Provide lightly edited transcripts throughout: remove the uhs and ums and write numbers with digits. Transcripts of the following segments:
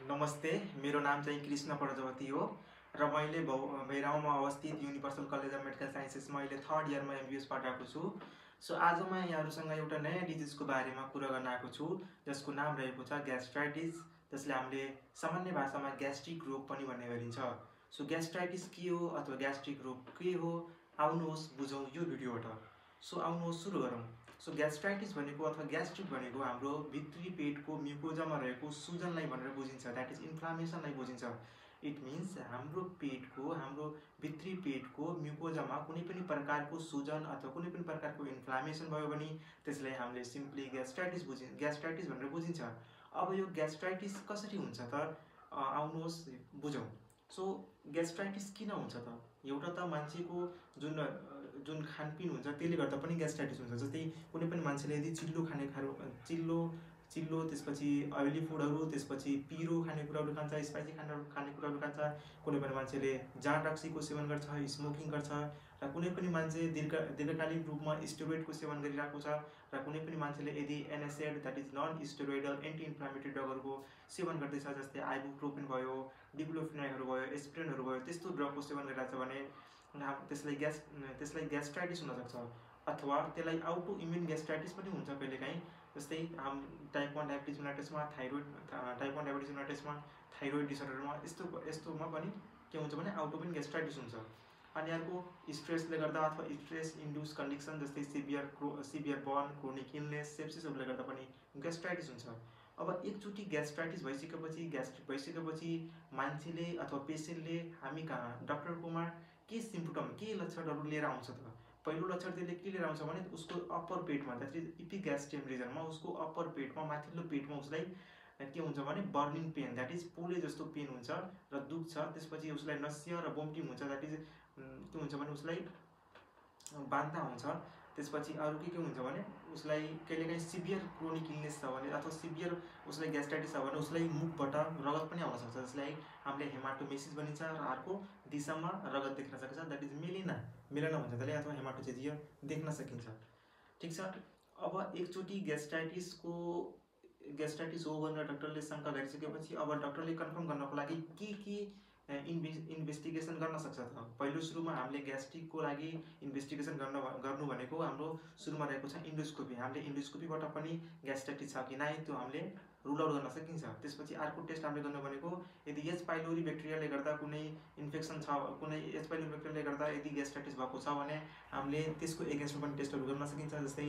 नमस्ते, मेरो नाम चाहिँ कृष्ण प्रजापति हो र मैले भैरवमा अवस्थित युनिभर्सल कलेज अफ मेडिकल साइन्सेसमा अहिले 3rd इयरमा एमबीबीएस पढिरहेको छु। सो आज म यहाँहरूसँग एउटा नयाँ डिजिजको बारेमा कुरा गर्न आएको छु जसको नाम रहेको छ ग्यास्ट्राइटिस, जसले हामीले सामान्य भाषामा ग्यास्ट्रिक रोग पनि भन्ने गरिन्छ। सो ग्यास्ट्राइटिस के हो अथवा ग्यास्ट्रिक रोग के हो, आउनुहोस् बुझौँ यो भिडियोबाट। सो आउनुहोस् सुरु गरौँ। सो ग्यास्ट्राइटिस भनेको अथवा ग्यास्ट्रिक भनेको हाम्रो भित्री पेटको म्युकोजामा रहेको सुजनलाई भनेर बुझिन्छ, द्याट इज इन्फ्लामेसनलाई बुझिन्छ। इट मिन्स हाम्रो भित्री पेटको म्युकोजामा कुनै पनि प्रकारको सुजन अथवा कुनै पनि प्रकारको इन्फ्लामेसन भयो भने त्यसलाई हामीले सिम्पली ग्यास्ट्राइटिस भनेर बुझिन्छ। अब यो ग्यास्ट्राइटिस कसरी हुन्छ त आउनुहोस् बुझौँ। सो ग्यास्ट्राइटिस किन हुन्छ त? एउटा त मान्छेको जुन खानपिन हुन्छ त्यसले गर्दा पनि ग्यास्ट्राइटिस हुन्छ। जस्तै कुनै पनि मान्छेले यदि चिल्लो त्यसपछि ऑयली फुडहरू, त्यसपछि पिरो खानेकुराहरू खान्छ, स्पाइसी खानेकुराहरू खान्छ, कुनै पनि मान्छेले जाँड रक्सीको सेवन गर्छ, स्मोकिङ गर्छ, र कुनै पनि मान्छे दीर्घकालीन रूपमा स्टेरोइडको सेवन गरिरहेको छ, र कुनै पनि मान्छेले यदि NSAID that is non steroidal anti inflammatory ड्रगहरूको सेवन गर्दैछ, जस्तै आइबुप्रोफेन भयो, डिक्लोफेनाकहरू भयो, एस्पिरिनहरू भयो, त्यस्तो ड्रगको सेवन गरिरहेछ भने त्यसलाई ग्यास्ट्राइटिस हुनसक्छ। अथवा त्यसलाई आउटो इम्युन ग्यास्ट्राइटिस पनि हुन्छ कहिलेकाहीँ। जस्तै टाइप 1 डायबिटिज मेलाइटसमा, थाइरोइड डिसअर्डरमा यस्तोमा पनि के हुन्छ भने आउटो इम्युन ग्यास्ट्राइटिस हुन्छ। अनि अर्को स्ट्रेसले गर्दा अथवा स्ट्रेस इन्ड्युस कन्डिसन जस्तै सिभियर बर्न, क्रोनिक इलनेस, सेप्सिसहरूले गर्दा पनि ग्यास्ट्राइटिस हुन्छ। अब एकचोटि ग्यास्ट्राइटिस ग्यास्ट्रिक भइसकेपछि मान्छेले अथवा पेसेन्टले हामी कहाँ डक्टरकोमा के सिम्पटम, के लक्षणहरू लिएर आउँछ त? पहिलो लक्षण त्यसले के लिएर आउँछ भने उसको अप्पर पेटमा, द्याट इज इपिग्यास्ट्रियम रिजनमा, उसको अप्पर पेटमा, माथिल्लो पेटमा उसलाई के हुन्छ भने बर्निङ पेन, द्याट इज पोले जस्तो पेन हुन्छ र दुख्छ। त्यसपछि उसलाई नसिया र भोमिटिङ हुन्छ, द्याट इज के हुन्छ भने उसलाई बान्ता हुन्छ। त्यसपछि अरू के हुन्छ भने उसलाई कहिलेकाहीँ सिभियर क्रोनिक इलनेस छ भने अथवा सिभियर उसलाई ग्यास्ट्राइटिस छ भने उसलाई मुखबाट रगत पनि आउन सक्छ, जसलाई हामीले हेमाटोमेसिस भनिन्छ, र अर्को दिशामा रगत देख्न सक्छ, द्याट इज मेलिना भन्छ त्यसले, अथवा हेमाटोचेजिया देख्न सकिन्छ। ठिक छ। अब एकचोटि ग्यास्ट्राइटिस हो भनेर डक्टरले शङ्का गरिसकेपछि अब डक्टरले कन्फर्म गर्नको लागि के इन्भेस्टिगेसन गर्न सक्छ त? पहिलो सुरुमा हामीले ग्यास्ट्रिकको लागि इन्भेस्टिगेसन गर्नु भनेको हाम्रो सुरुमा रहेको छ इन्डोस्कोपी। हामीले इन्डोस्कोपीबाट पनि ग्यास्ट्राइटिस छ कि नै त्यो हामीले रुल आउट गर्न सकिन्छ। त्यसपछि अर्को टेस्ट हामीले गर्नु भनेको यदि एच पाइलोरी ब्याक्टेरियाले गर्दा कुनै इन्फेक्सन छ, कुनै एच पाइलोरी ब्याक्टेरियाले गर्दा यदि ग्यास्ट्राइटिस भएको छ भने हामीले त्यसको एगेन्स्टमा पनि टेस्टहरू गर्न सकिन्छ, जस्तै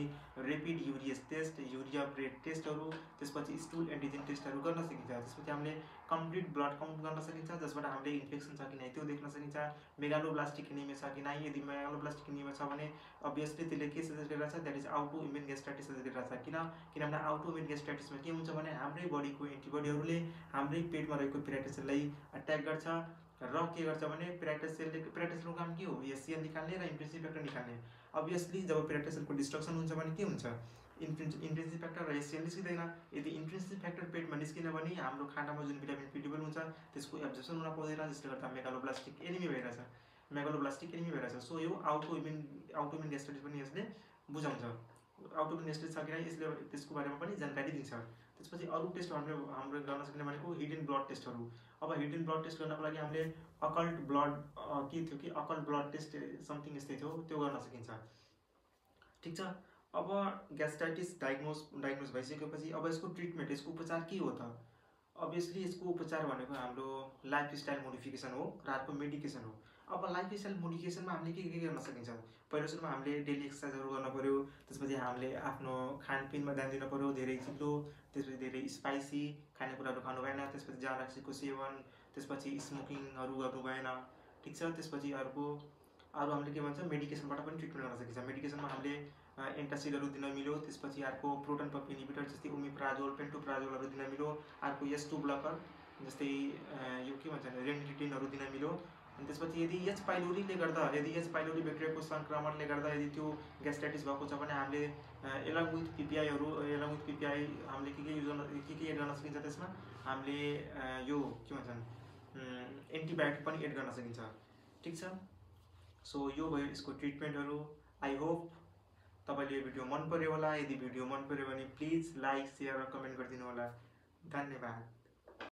रेपिड युरियस टेस्ट, युरिया ब्रेड टेस्टहरू, त्यसपछि स्टुल एन्टिजेन टेस्टहरू गर्न सकिन्छ। त्यसपछि हामीले कम्प्लिट ब्लड काउन्ट गर्न सकिन्छ, जसबाट हामीले इन्फेक्सन छ कि नै त्यो देख्न सकिन्छ। मेगालोब्लास्टिक एनिमिया छ कि नै, यदि मेगालोब्लास्टिक एनिमिया छ भने अभियसली त्यसले के सजेस्ट गरिरहेछ, that is आउटो immune gastritis suggest गरिरहेछ। किनभने आउटो इम्युन ग्यास्ट्राइटिसमा के हुन्छ भने हाम्रै बडीको एन्टिबडीहरूले हाम्रै पेटमा रहेको पेराइटिस सेललाई अट्याक गर्छ र के गर्छ भने पेराइटिस सेलको काम के हो? एसिएल निकाल्ने र इन्ट्रिन्सिक फ्याक्टर निकाल्ने। अभियसली जब पेराइटिस सेलको डिस्ट्रक्सन हुन्छ भने के हुन्छ? इन्ट्रिन्सिक फ्याक्टर र एसिएल निस्किँदैन। यदि इन्ट्रिन्सिक फ्याक्टर पेटमा निस्किन भने हाम्रो खानामा जुन भिटामिन बी लेभल हुन्छ त्यसको एब्जर्प्सन हुन पाउँदैन, जसले गर्दा मेगालोब्लास्टिक एनिमिया भइरहेछ। सो यो आउटो इम्युन ग्यास्ट्राइटिस पनि यसले बुझाउँछ। आउटो इम्युन ग्यास्ट्राइटिस छ कि नै यसले त्यसको बारेमा पनि जानकारी दिन्छ। त्यसपछि अरू टेस्ट हाम्रो गर्न सक्ने भनेको हिडन ब्लड टेस्टहरू। अब हिडन ब्लड टेस्ट गर्नको लागि हामीले अकल्ट ब्लड टेस्ट समथिङ यस्तै थियो, त्यो गर्न सकिन्छ। ठिक छ। अब ग्यास्ट्राइटिस डायग्नोज भइसकेपछि अब यसको ट्रिटमेन्ट, यसको उपचार के हो त? अभियसली यसको उपचार भनेको हाम्रो लाइफस्टाइल मोडिफिकेसन हो र अर्को मेडिकेसन हो। अब लाइफस्टाइल मोडिफिकेसनमा हामीले के गर्न सकिन्छ? पहिलो सुरुमा हामीले डेली एक्सर्साइजहरू गर्न पऱ्यो, त्यसपछि हामीले आफ्नो खानपिनमा ध्यान दिनु पऱ्यो, धेरै चिल्लो, त्यसपछि धेरै स्पाइसी खानेकुराहरू खानु भएन, त्यसपछि जाँड रक्सीको सेवन, त्यसपछि स्मोकिङहरू गर्नु भएन। ठिक छ। त्यसपछि अरू हामीले के भन्छ मेडिकेसनबाट पनि ट्रिटमेन्ट गर्न सकिन्छ। मेडिकेसनमा हामीले एन्टासिडहरू दिन मिल्यो, त्यसपछि अर्को प्रोटन पम्प इन्हिबिटर जस्तै ओमिप्राजोल, पेन्टोप्राजोलहरू दिन मिल्यो, अर्को S2 ब्लकर जस्तै यो के भन्छ रेनिलिटिनहरू दिन मिल्यो। अनि त्यसपछि यदि एच पाइलोरी ब्याक्टेरियाको सङ्क्रमणले गर्दा यदि त्यो ग्यास्ट्राइटिस भएको छ भने हामीले एलङ विथ पिपिआई हामीले के एड गर्न सकिन्छ त्यसमा? हामीले यो के भन्छन् एन्टिबायोटिक पनि एड गर्न सकिन्छ। ठिक छ। सो यो भयो यसको ट्रिटमेन्टहरू। आई होप तपाईले यो भिडियो मन पर्यो होला। यदि भिडियो मन पर्यो भने प्लिज लाइक, शेयर र कमेन्ट गरिदिनु होला। धन्यवाद।